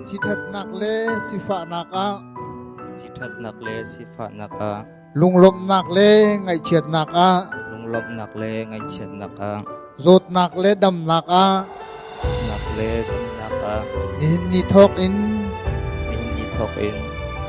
Sithatnak le sifahnak ah Sithatnak le sifahnak ah Lunglawmhnak le ngaihchiatnak ah Lunglawmhnak le ngaihchiatnak ah Zawtnak le damnak ah Zawtnak le damnak ah Nihin ni thawk in Nihin ni thawk in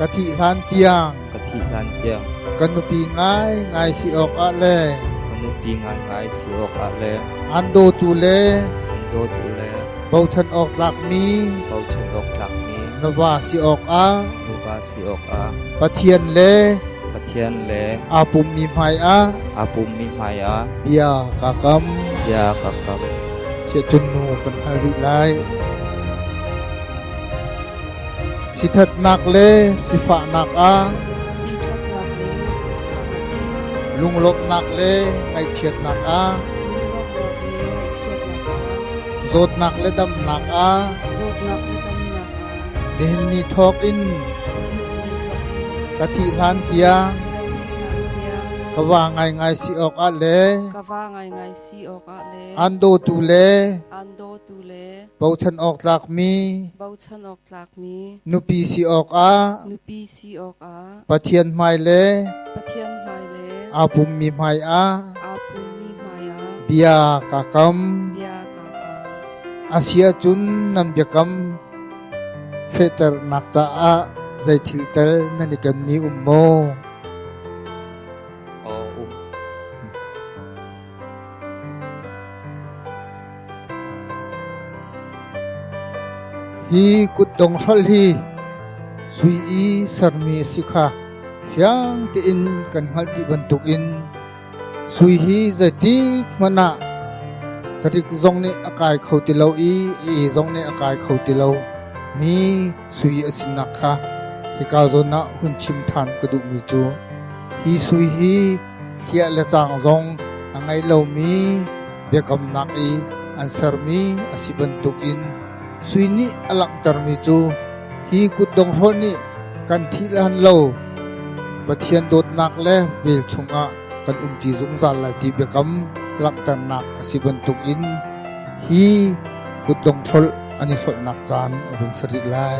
Ka thih hlan tiang Ka thih hlan tiang Ka nupi ngaingai si awkah le Ka nupi ngaingai si awkah le An dawtu le An dawtu le Bochan awk tlakmi Bochan awk tlakmi Na va si awkah Nuva si awkah Pathian le Pathian le aa pummi hmaiah aa pummi hmaiah bia kaa kam. Bia kaa kam. Siahcun nu kan hal rih lai. Sithatnak le sifahnak ah Sithatnak le sifahnak ah lunglawmhnak le ngaihchiatnak ah lunglawmhnak le ngaihchiatnak ah zawtnak le damnak ah zawtnak le damnak ah Nihin ni thawk in ka thih hlan tiang ka thih hlan tiang ka va ngaingai si awkah le ka va ngaingai si awkah le an dawtu le an dawtu le bochan awk tlakmi bochan awk tlakmi nupi si awkah nupi si awkah Pathian hmai le Pathian hmai le aa pummi hmai ah aa pummi hmai ah bia kaa kam. bia kaa kam. A si ahcun nan biakam Fehternak caah zei thil tel nan i kenmi um maw? Aw um. Hi kutdong hrolh hi sui i sermi a si kha fiang tein kan hngalh dih bantukin Sui hi zeitik hmanh ah carik zong nih a kai kho ti lo i a e zong nih a kai kho ti lo mi sui a sinak kha hika zawn ah hun chim ṭhan ka duhmi cu hi sui hi hliah le cang zong a ngei lomi biakamnak i an sermi a si bantukin sui nih a langhtermi cu hi kutdonghrolh nih kan thih lan lo Pathian dawtnak le vel chungah kan umṭi zungzal lai ti biakam langhternak a si bantukin hi kutdonghrolh an i hrolhnak caan a vun si rih lai.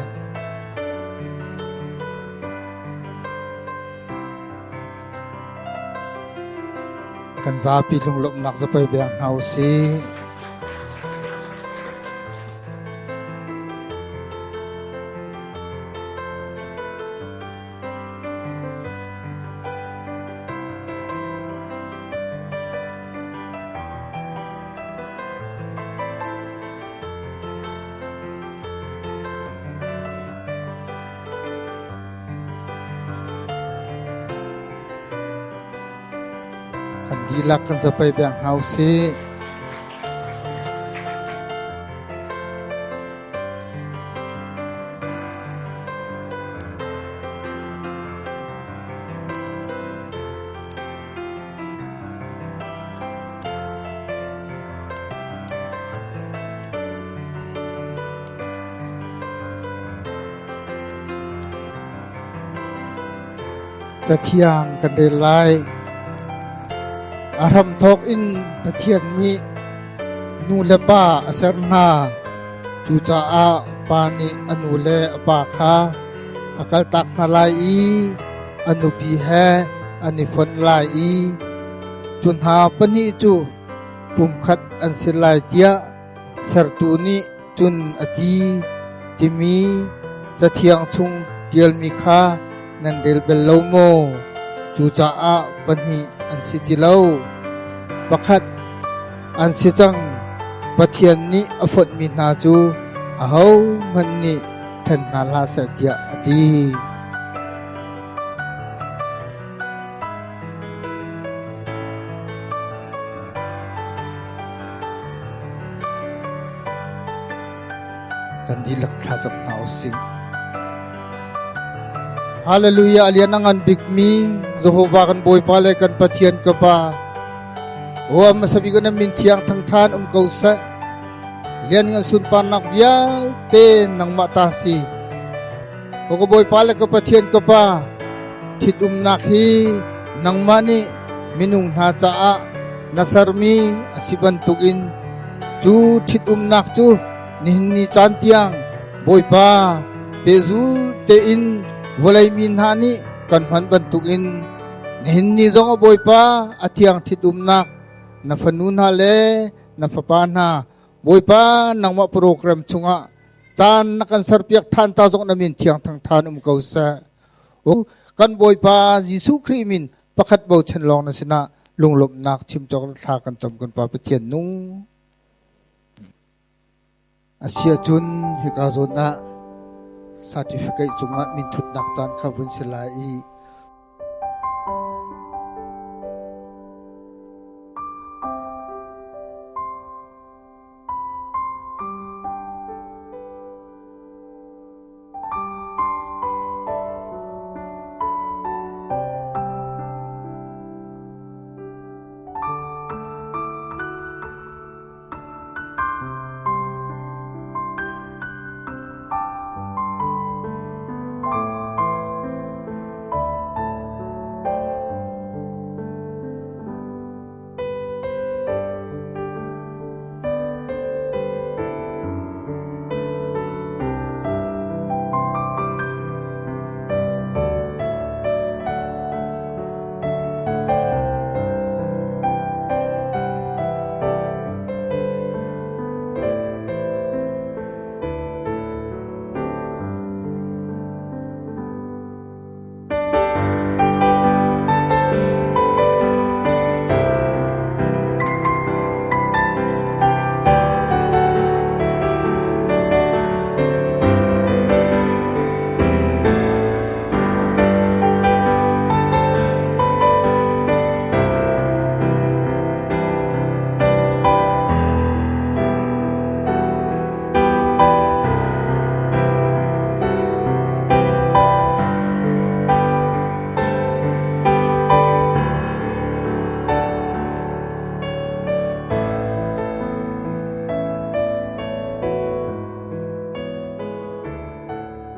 Kan zapi lunglawmhnak zapei beng hna u sih. Kan dihlak kan zapei piak hna usih. Cathiang kan rel lai. A hramthawk in Pathian nih nu le pa a ser hna. Cucaah pa nih a nu le a pa kha a kaltak hna lai i a nupi he an i fonh lai i cu hna pahnih cu pumkhat an si lai tiah sertu nih cun a ti timi Cathiang chung ṭialmi kha nan rel bal lo maw? Cucaah pahnih an si ti lo, pakhat an si cang. Pathian nih a fonhmi hna cu ahohmanh nih ṭhen hna hlah seh tiah a ti. Kan dihlak thlacam hna usih. Hallelujah, a lian a ngan bikmi Jehovah kan Bawipa le kan Pathian ka Pa. O a hmasa bik na min thiang thangṭhan um ko seh. Lian ngan sunparnak vialte nangmah ta si. O ka Bawipa le ka Pathian ka Pa, ṭhitumnak hi nangmah nih minung hna caah na sermi a si bantukin cu ṭhitumnak cu nihin ni caan tiang Bawipa pehzul tein vawlei mi hna nih kan hman bantukin nihin ni zong a Bawipa a thiang ṭhitumnak na fanu hna le na fapa hna Bawipa nangmah program chungah caan na kan serpiak ṭhan ta zong na min thiang thangṭhan um ko seh. Kan Bawipa Jesuh Khrih min pakhat bochan lawng na sinah lunglawmhnak chim cawk thla kan cam kan Pa Pathian nung. Asiahcun hika zawn ah certificate cungah minthutnak caan kha vun si lai i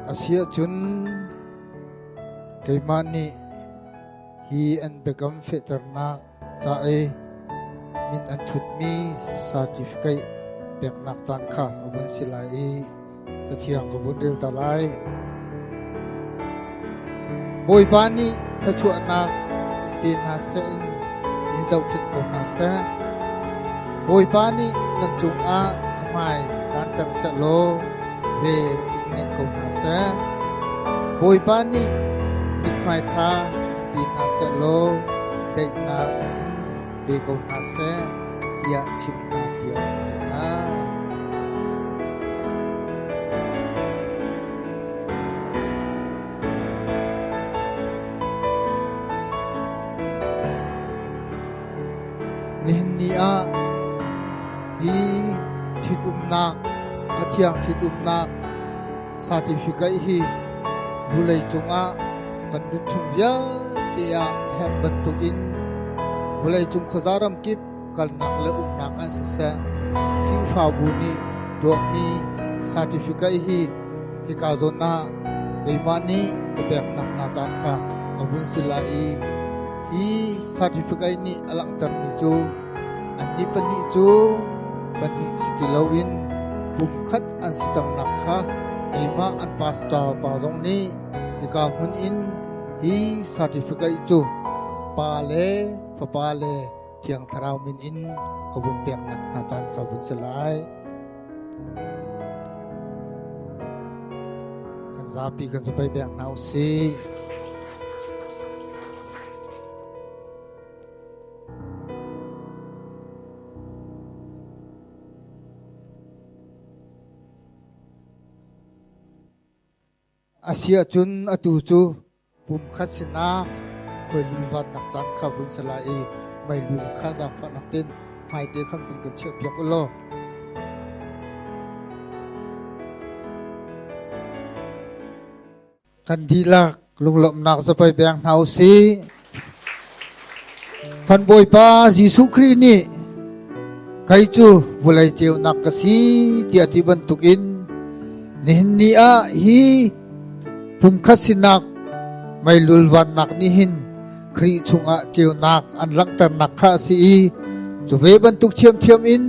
Asiahcun keimah nih hi an biakam fehternak ca i min an thutmi certificate peknak caan kha a vun si lai i Cathiang ka vun rel ta lai. Bawipa nih thluachuahnak in pe hna seh in in zohkhenh ko hna seh. Bawipa nih nan cungah a hmai hlanter seh law vel in ngeih ko hna seh. Bawipa nih mithmai ṭha in pe hna seh law daihnak in pe ko hna seh tiah chim hna tiah a ti hna. ṭhitumnak, a thiang ṭhitumnak certificate hi vulei cungah kan nunchung vialte ah herh bantukin vulei cung khuaza ramkip kalnak le umnak ah siseh Khrihfabu nih tuahmi certificate hi hika zawn ah keimah nih ka peknak hna caan kha a vun si lai i hi certificate nih a langhtermi cu annih pahnih cu pahnih si ti loin pumkhat an si cangnak kha keimah an pastor pa zong nih hika hmun in hi certificate cu Pa le Fapa le Thiang Thlarau min in ka vun peknak hna caan kha vun si lai. Kan zapi kan zapai pek hna usih. Asiahcun atu cu pumkhat sinah khuailul vannak caan kha vun si lai i meilul kha zaangfahnak tein hmaite khan vun kan chiahpiak u law. Kan dihlak lunglawmhnak zapai beng hna u sih. Kan Bawipa Jesuh Khrih nih kei cu vawlei ceunak ka si tiah ti bantukin nihin ni ah hi pumkhat sinak meilul vannak nih hin Khrih chungah ceunak an langhternak kha a si i cu ve bantuk ṭhiamṭhiam in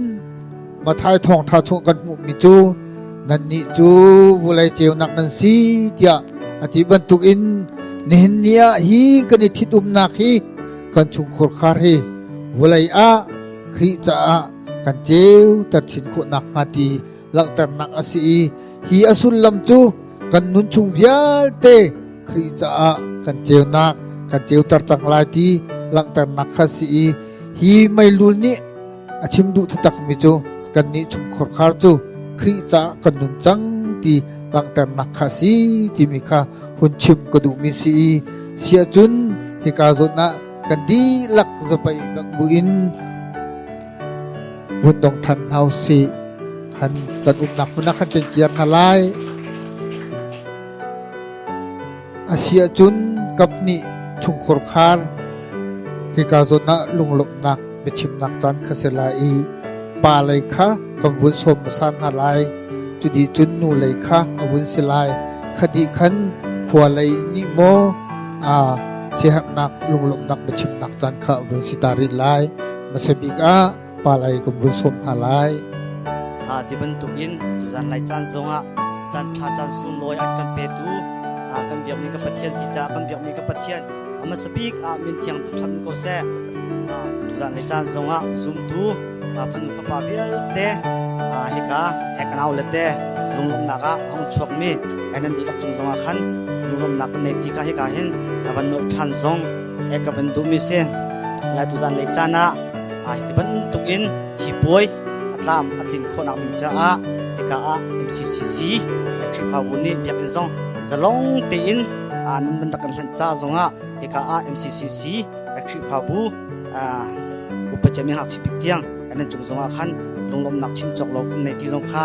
Matthai thawngṭha chung kan hmuhmi cu nannih cu vawlei ceunak nan si tiah a ti bantukin nihin ni ah hi kan i ṭhitumnak hi kan chungkhur khar hi vawlei ah Khrih caah kan ceuter chin khawh nakhnga ti langhternak a si i hi a sullam cu kan nun chung vialte Khrih caah kan ceunak kan ceuter cang lai ti langhternak kha si i hi meilul nih a chim duh takmi cu kannih chungkhar cu Khrih caah kan nun cang ti langhternak kha si timi kha hun chim ka duhmi si i siahcun hika zawn ah kan dihlak zapai bang buin vun dong than hna usih khan kan umnak hmun ah khan kan kir hna lai. A si ahcun kaphnih chungkhur khar hika zawn ah lunglawmhnak biachimnak caan kha si lai i pa lei kha kan vun sawm hmasa hna lai. Cu dih cun nu lei kha a vun si lai. Kha dih khan khua lei nih maw siaherhnak lunglawmhnak biachimnak caan kha a vun si ta rih lai. Hmasa bik ah pa lei kan vun sawm hna lai. Ti bantukin tuzan lai caan zongah caan ṭha caan sunglawi an kan petu kan biakmi ka Pathian si caah kan biakmi ka Pathian a hmasa bik ah min thiang thangṭhat ko seh. Tuzan lai caan zongah zumtu fanu fapa vialte hika ekanau le te lunglawmhnak ah hong chuakmi nan dihlak cung zongah khan lunglawmhnak kan nei ti kha hika hin van nolh ṭhan zong ka van duhmi si. Lai tuzan lei caan ah hiti bantuk in hi puai a tlam a tlin khawhnak ding caah hika ah MCCC Khrihfabu nih biakinn zong zalong tein nan van rak kan hlanh ca zongah hika ah MCCC Khrihfabu upa cemi ngakchia bik tiang nan cung zongah khan lunglawmhnak chim cawk lo kan nei ti zong kha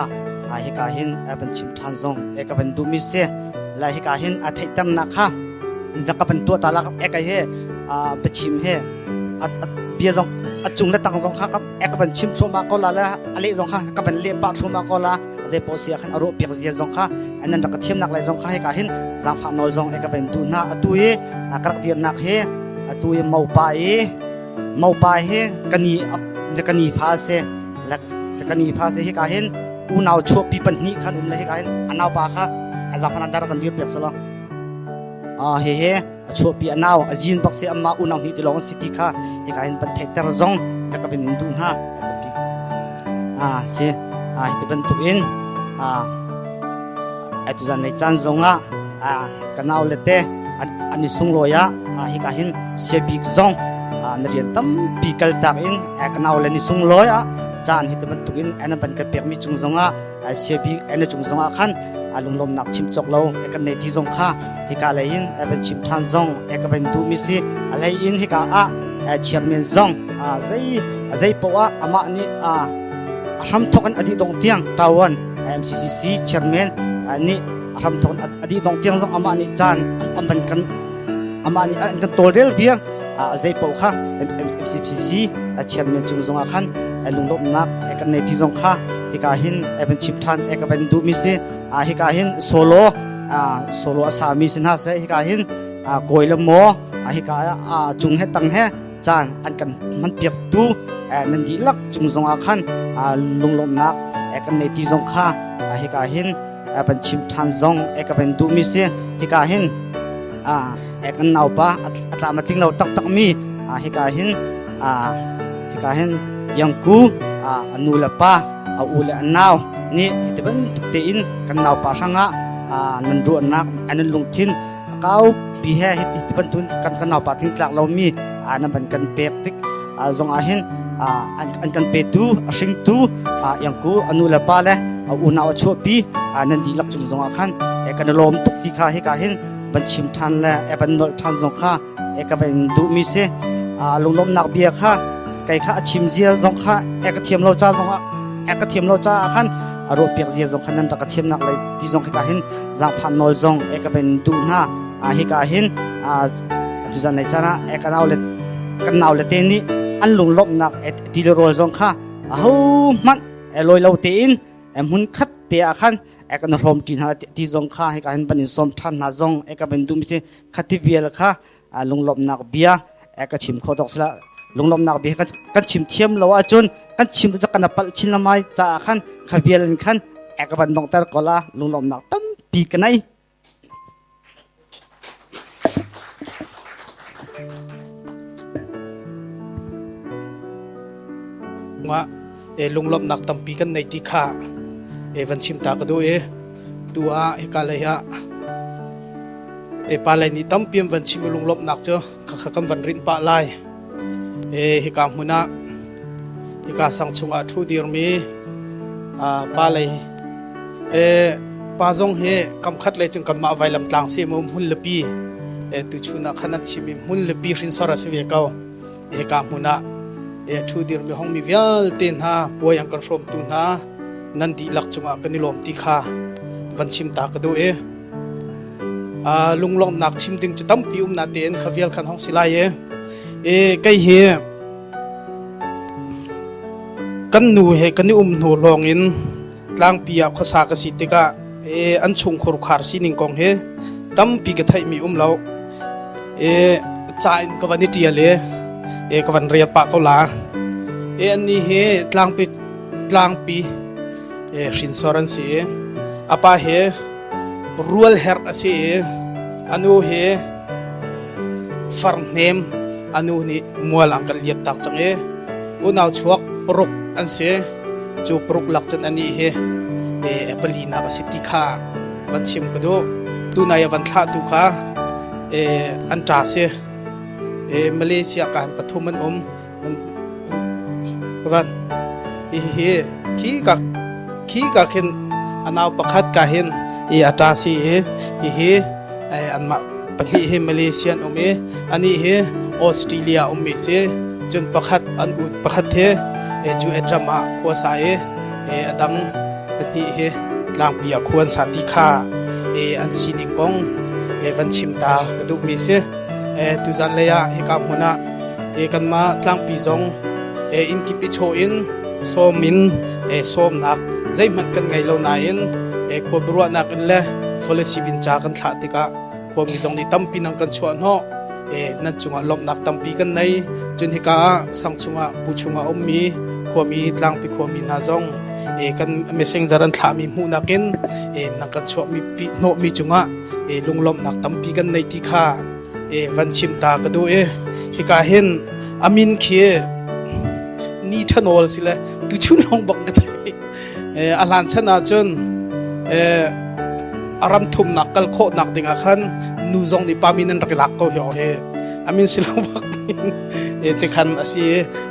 hika hin van chim ṭhan zong ka van duhmi si. Lai hika hin a theihternak kha ka van tuah ta lak ek he biachim he bia zong a cung le tang zong kha ka van chim thluahmah ko la le a leh zong kha ka van leh pah thluahmah ko la zei paoh si ah khan a ruah piak zia zong kha nan rak ka thiamnak lai zong kha hika hin zaangfah nawl zong ka van duh hna. Atu hi ka rak dirnak hi atu hi mopa i mopa hi kani kani fa se kani fa se hika hin unau chuahpi pahnih khan um le hika hin anau pa kha a zaangfah dar kan dir piak selo hehe a chuahpi a nau a zin bak si amma unau hnih ti lawng si ti kha hika hin pan theihter zong ka ka in duh hna si hi bantuk in atu zan lei caan zong ah ka nau le te an i sunglawi ah hika hin sia bik zong na rian tampi kal tak in ka nau le ni sunglawi ah caan hi bantuk in an ban ka pekmi cung zong ah sia bik an cung zong ah khan a lunglawmnak chim cawk lo e kan nei ti zong kha hika lei in van chim than zong e ka van duh mi si a lei in hika ah chairman zong zei zei poah amah nih. A hramthawk in a dih dong tiang Taiwan MCCC chairman nih a hramthawk in a dih dong tiang zong amah nih caan an van kan amah nih an kan tawlrel viar zei paoh kha MCCC chairman cung zong ah khan lunglawmhnak kan nei ti zong kha hika hin van chim than ka van duhmi si. Hika hin solo solo a sami si hna seh, hika hin kawi le maw hika cung he tang he caan an kan hman piak tu nan dihlak cung zong ah khan lunglawmhnak kan nei ti zong kha hika hin van chim than zong ka van duhmi si. Hika hin kan naupa a tlam a tling lo taktak mi hika hin hika hin Yangku a nu le pa, a u le a nau nih hiti bantuk tein kan naupa hrangah nan ruahnak, nan lungthin a kau pi he hiti bantuk kan kan naupa tlingtlak lomi nan van kan pek tik zong ah hin an kan petu, a hringtu Iangku a nu le pa le a unau a chuahpi nan dihlak cung zong ah khan kan i lawm tuk ti kha hika hin van chim ṭhan le van nolh ṭhan zong kha ka van duhmi si. Lunglawmhnak bia kha kei kha a chim zia zong kha ka thiam lo ca zong ah ka thiam lo caah khan a ruah piak zia zong kha nan rak ka thiamnak le ti zong hika hin zaangfah nawl zong ka van duh hna. Hika hin atu zan lei caan ah ka nau le kan nau le te nih an lunglawmhnak ti le rawl zong kha aho hmanh lawi lo tein hmun khat te ah khan kan hrawm ṭi hna ti zong kha hika hin van in sawm ṭhan hna zong ka van duh mi si. Khati vial kha lunglawmhnak bia ka chim kho dok sila lunglawmhnak bia kan chim thiam lo ahcun kan chim cu kan palh chin lamai caah khan kha vial in khan ka van donghter ko la. Lunglawmhnak tampi ka nei. Lunglawmhnak tampi kan nei ti kha van chim ta ka duh i tu ah hika lei ah pa lei nih tampi an van chim i lunglawmhnak cu khakha kan van rinh pah lai. Hika hmun ah hika sang chungah ṭhu dirmi pa lei pa zong hi kam khat lei cun kanmah vailam tlang si mu hmun lepi tuchun ah khan an chim i hmun lepi hrinsor a si ve ko. Hika hmun ah ṭhu dirmi hongmi vialte hna, puai an kan hrawmtu hna nan dihlak cungah kan i lawm ti kha van chim ta ka duh i lunglawmhnak chim ding cu tampi um na tein kha vial khan hong si lai i kei hi kan nu he kan i um hnu lawng in tlangpi ah khuasa ka si tikah an chungkhur khar sining kong hi tampi ka theihmi um lo. Ca in ka van i ṭial i ka van rel pah ko la. Annih hi tlangpi tlangpi hrinsor an si i a pa hi rual herh a si i a nu hi farhnem, a nu nih mual an kan liam tak cang i unau chuak paruk an si. Cu paruk lak cun anih hi palinak a si ti kha van chim ka duh. Tunai a van thlahtu kha an ṭa si. Malaysia kan pathum an um. Van hi khi ka khi ka khin a nau pakhat ka hin i a ṭa si i hihi anmah pahnih hi Malaysia an um i anih hi Australia ummi si. Cun pakhat an u pakhat hi US ram ah khua sa i a dang pahnih hi tlangpi ah khua an sa ti kha an sining kong van chim ta ka duhmi si. Tuzan lei ah hika hmun ah kanmah tlangpi zong inn kip i chaw in sawm in sawmnak zeihmanh kan ngei lo nain khua biaruahnak in le fellowship in ca kan thlah tikah khuami zong nih tampi nang kan chuah hnawh, nan cungah lawmhnak tampi kan nei. Cun hika ah sang chungah pu chungah ummi khuami, tlangpi khuami hna zong kan messenger an thlahmi hmuhnak in nang kan chuahmi hnawhmi cungah lunglawmhnak tampi kan nei ti kha van chim ta ka duh i hika hin amin khi ni thanol si le tu chun long bak ka thei. A hlan chan ah cun a ram thumnak kal khawhnak ding ah khan nu zong nih pa min an rak i lak ko hi he amin si lo bak te khan a si.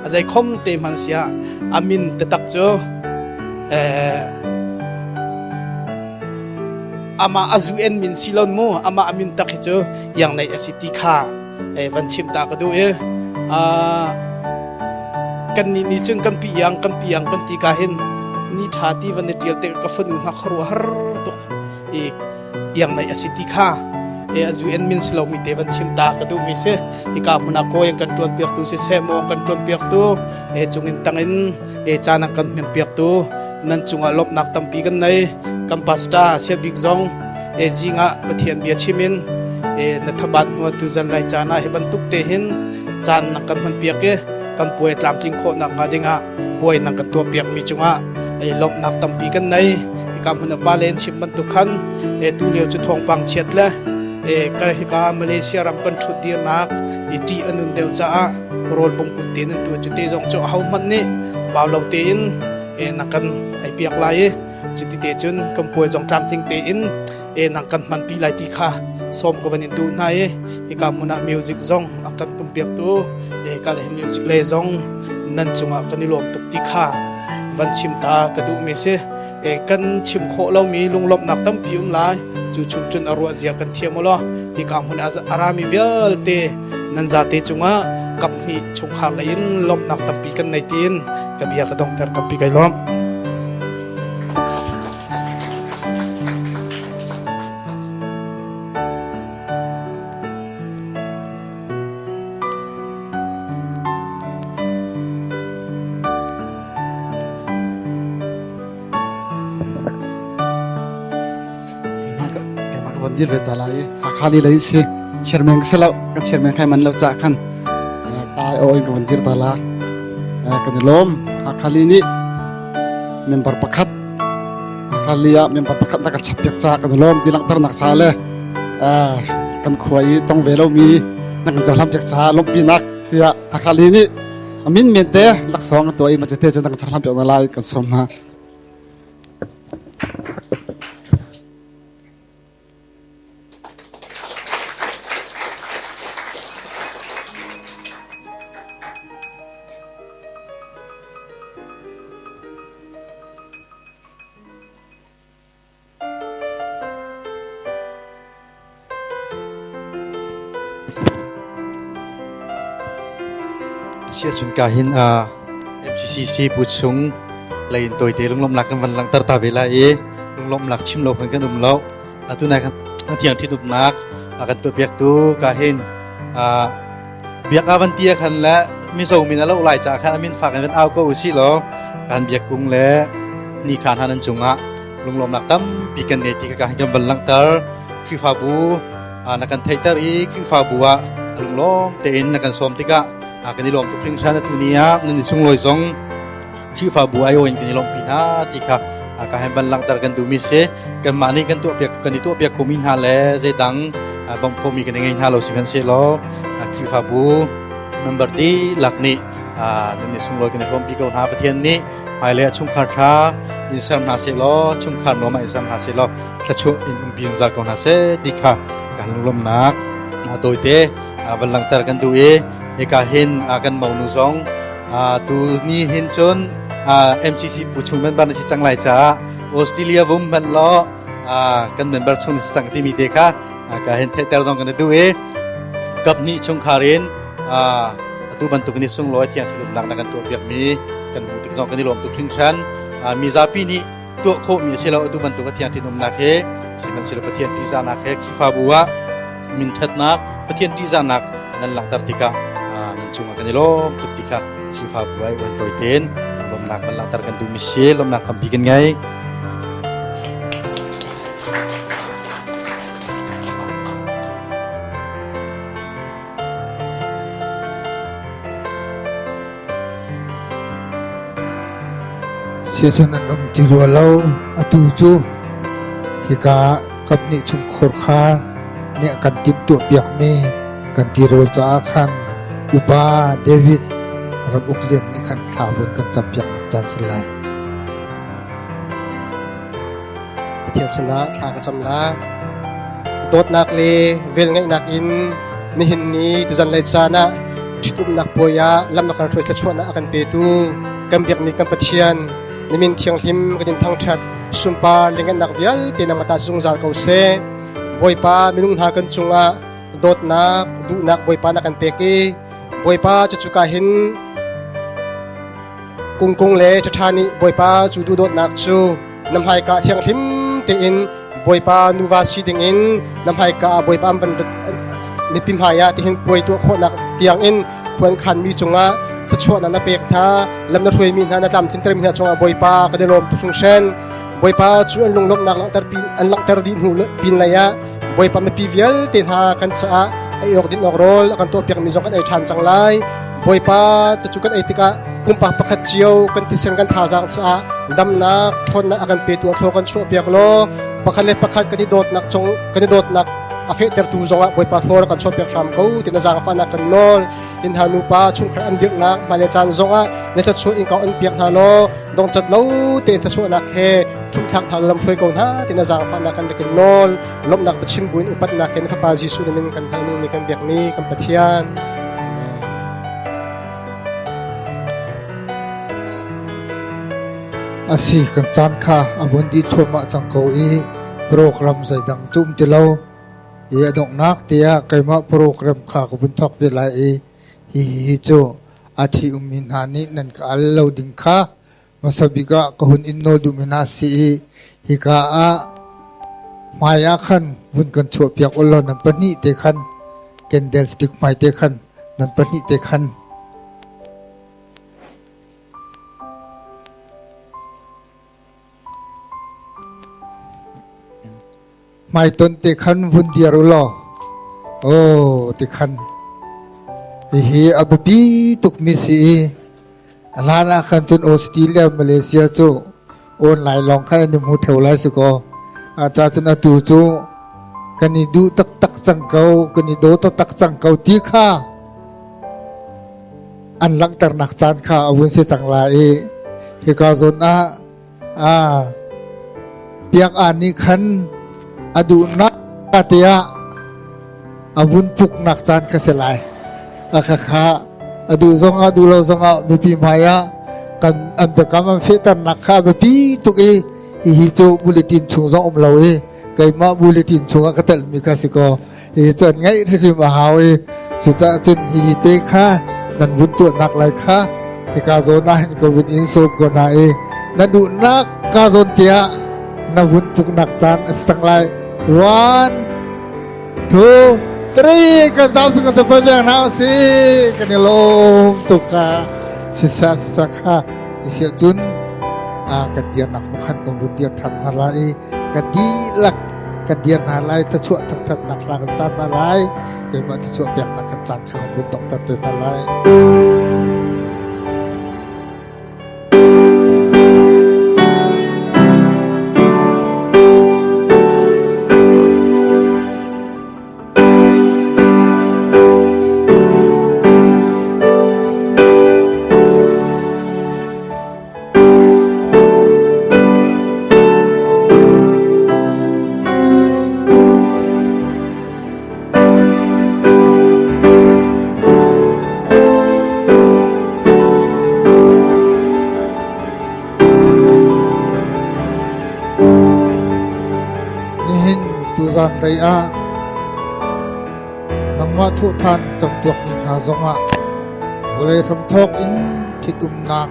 A zei khom te hman sia amin te tak cu ama a zu en min si lon mu ama amin tak hi cu yang nei a si ti kha van chim ta ka duh i kan nih nih cun kan pi yang kan pi yang kan ti ka hin. Ni ṭha ti van i ṭial tik ka fanu hna khuaruahhar tuk i iang nei a si ti kha e a zu en min si lomi te van chim ta ka duhmi si. Hika hmun ah kawi an kan ṭuan piaktu siseh maw kan ṭuan piaktu e cungin tangin e caan an kan hmem piaktu nan cungah lawmhnak tampi kan nei. Kan pastor sia bik zong e zingah Pathian bia chim in e na thabat hnu tu zan lai caan ah hi bantuk te hin caan na kan hman piak i kan puai tlamtling khawhnak hnga dingah puai nan kan tuah piakmi cungah ei lawmhnak tampi kan nei. Hika hmun ah pa len chim bantuk khan e tu lio cu thawngpang chiat le e kar hika Malaysia ram kan thut dirnak i ṭih a nun deuh caah rawl bungkut te nan tuah cu te zong cu aho hmanh nih bau lo tein e na kan ei piak lai i cuti te cun kan puai zong tlamtling tein e nang kan hmanpi lai ti kha sawm ka van in duh hna i hika hmun ah music zong a kan tumpiaktu e ka le music le zong nan cungah kan i lawm tuk ti kha van chim ta ka duh mi si. E kan chim khawh lomi lunglawmhnak tampi um lai cu chung cun a ruah zia kan thiam law hika hmun ah a rami vialte nan zate cungah kap hnih chungkhar lei in lawmhnak tampi kan nei tiin ka bia ka dongter. Tampi kai lawm. Keimah ka von dir ve ta lai. Hakha li lei si chairman ka si lo. Kan chairman khai man lo ca khan ai o in ka von dir ta la. Kan i lawm. Hakha li nih member pakhat Hakha li ah member pakhat na kan chap piak ca kan i lawm ti langhternak ca le kan khua i tong ve lomi na kan cohlan piak ca lawmhpinak tiah Hakha li nih a min men te laksawng a tuah i mah te cu na kan cohlan piak na lai kan sawm hna. Siahcun ka hin MCCC bu chung lei in tawite lunglawmhnak kan van langhter ta ve lai i lunglawmhnak chim lo khan kan um lo. Atu nai kan thiang ṭhitumnak a kan tuahpiaktu ka hin biak a van tia khan le mizo min a lo lai caah khan a min fak in van au ko usih law kan biak kung le ni ṭha hna nan cungah lunglawmnak tampi kan ngei ti kha kan van langhter. Khrihfabu na kan theihter i Khrihfabu ah lunglawm tein na kan sawm tikah kan i lawm tuk hringhran. Atu ni ah nan i sunglawi zong Khrihfabu aiawh in kan i lawmhpi hna ti kha ka han van langhter kan duhmi si. Kanmah nih kan tuahpiak kan i tuahpiak khomi hna le zeidang bawmh khomi kan i ngei hna lo sihmanhsehlaw Khrihfabu member dihlak nih nan i sunglawi kan i hrawmpi ko hna. Pathian nih hmailei ah chungkhar ṭha in ser hna sehlaw, chungkhar nuam ah in ser hna sehlaw, thluachuah in umpi zungzal ko hna seh ti kha kan lunglawmhnak tawite van langhter kan duh i hika hin kan monu zong tu ni hin cun MCC pu chung member na si cang lai caah Australia vum hmanh law kan member chung na si cang timi te kha ka hin theihter zong kan duh i kap nih chungkhar in atu bantuk ni sunglawi thiang thilumnak na kan tuahpiakmi kan hmuh tik zong kan i lawm tuk hringhran. Mizapi nih tuah khawhmi a si lo atu bantuk a thiang thinumnak he. Sihmanhsehlaw Pathian ṭihzahnak he Khrihfabu ah min ṭhatnak Pathian ṭihzahnak nan langhter tikah nan cungah kan i lawm tuk ti kha Khrihfabu ai uan tawi tein lawmnak kan langhter kan duhmi si. Lawmnak tampi kan ngei. Siacun an um ti rua lo. Atu cu hika kamhnih chungkhur kha nih a kan timhtuahpiakmi kan tirawl caah khan upa David Ramuk Lian nih khan thla vun kan campiaknak caan si lai. Pathian sinah thla ka cam la. Dawtnak le velngeihnak in nihin ni tuzan lei caan ah ṭhitumnak puai ah lam na kan hruai, thluachuahnak a kan petu kan biakmi kan Pathian na min thianghlim kan in thangṭhat. Sunpar lengennak vialte nangmah ta zungzal ko seh. Bawipa, minung hna kan cungah dawtnak duhnak Bawipa na kan pek i Bawipa, cucu ka hin Kungkung le ṭhaṭha nih Bawipa cu duhdawtnak cu na hmaika thianghlim tein Bawipa nuva si dingin na hmaika ah Bawipa an van mipi hmaiah tihin puai tuah khawhnak tiangin khuan khanmi cungah thluachuahnak na pek hna lam na hruaimi hna na tlamtlintermi hna cungah Bawipa kan i lawm tuk hringhran. Bawipa cu an lunglawmhnak langhter pin an langhter dih hnu pin lei ah Bawipa mipi vialte hna kan caah ei awk din awk rawl a kan tuahpiakmi zong kan ei ṭhan cang lai. Bawipa cucu kan ei tikah pumpak pakhat cio kan thisen kan thazaang caah damnak ṭhawnnak a kan petu a thlaw kan chuahpiak law pakhat le pakhat kan i dawtnak cung kan i dawtnak a fehtertu zongah Bawipa thlaw kan chuahpiak hram ko ti na zaangfahnak kan nawl. Hin hna nupa chungkhar an dirhnak hmailei caan zongah na thluachuah in ka on piak hna law dongcat lo tein thluachuahnak he thumthlak hna lam hruai ko hna ti na zaangfahnak kan rak in nawl. Lawmhnak biachim buin upatnak in Fapa Jesuh na min kan hal nungmi kan biakmi kan Pathian. Amen. Asi kan caan kha a vun dih thluahmah cang ko i program zeidang cu um ti lo i a donghnak tiah keimah program kha ka vun thawk ve lai i hihi cu a ṭhi ummi hna nih nan ka al lo ding kha Hmasa bik ah ka hun in nawl duhmi hna si i hika ah hmai ah khan vun kan chuahpiak u law nan pahnih te khan candlestick hmai te khan nan pahnih te khan Hmaitonh te khan vun dir u law aw ti khan hihi a biapi tukmi si i a hlan ah khan cun Australia Malaysia cu online lawng khan an i hmu theo lai si kaw ca cun atu cu kan i duh taktak cang ko kan i daw taktak cang ko ti kha an langhternak caan kha a vun si cang lai i hika zawn ah Biak aa nih khan a duhnak tiah a vun puknak caan kha si lai. A khakha a duh zongah duh lo zongah mipi hmai ah kan an biakam an fehternak kha a biapi tuk i hihi cu bulletin chung zong um lo i keimah bulletin chungah ka telhmi kha si kaw Hi cu an ngaih hrimhrim a hau i cucaah cun hihi te kha nan vun tuahnak lai kha hika zawn ah hin ka vun in sawm ko hna i na duhnak ka zawn tiah na vun puknak caan a si cang lai. One, two, three kan zapi kan zapi biak hna usih kan i lawm tuk kha sisa sisa kha ti siah cun kan dirnak khan kan vun dir than hna lai i kan dihlak kan dir hna lai thluachuah thangthatnak hla kan sa hna lai keimah thluachuah peknak kan caan kha kan vun donghter te hna lai. Nihin tuzan lei ah nangmah thawhṭhan camtuak ni hna zongah vawlei hramthawk in ṭhitumnak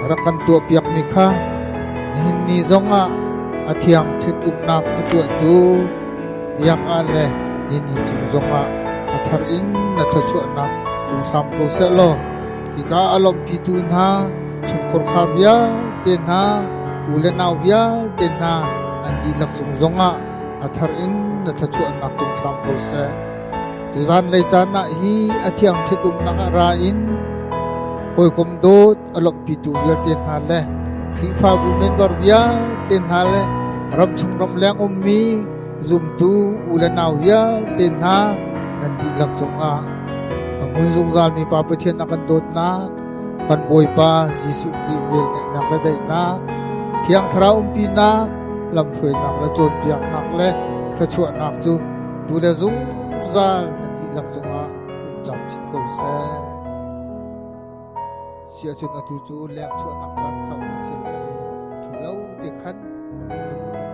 rak kan tuahpiakmi kha nihin ni zongah a thiang ṭhitumnak a tuahtu biakah le nini cung zongah a thar in na thluachuahnak tung hram ko seh law hika a lawmhpitu hna chungkhar vialte hna u le nau vialte hna an dihlak cung zongah a thar in na thluachuahnak tung hram ko seh. Tuzan lei caan ah hi a thiang ṭhitumnak ah ra in hawikom dawt a lawmhpitu vialte hna le Khrihfabu member vialte hna le ramchung ramleng ummi zumtu u le nau vialte hna nan dihlak cungah a hmun zungzalmi Pa Pathian a kan dawtnak kan Bawipa Jesuh Khrih velngeihnak le daihnak Thiang Thlarau umpinak lamhruainak le cawnpiaknak le thluachuahnak cu tu le zungzal na dihlak cungah um camcin ko seh. Siahcun atu cu leng chuahnak caan kha um si lai i thu lo te khan ti khan kan.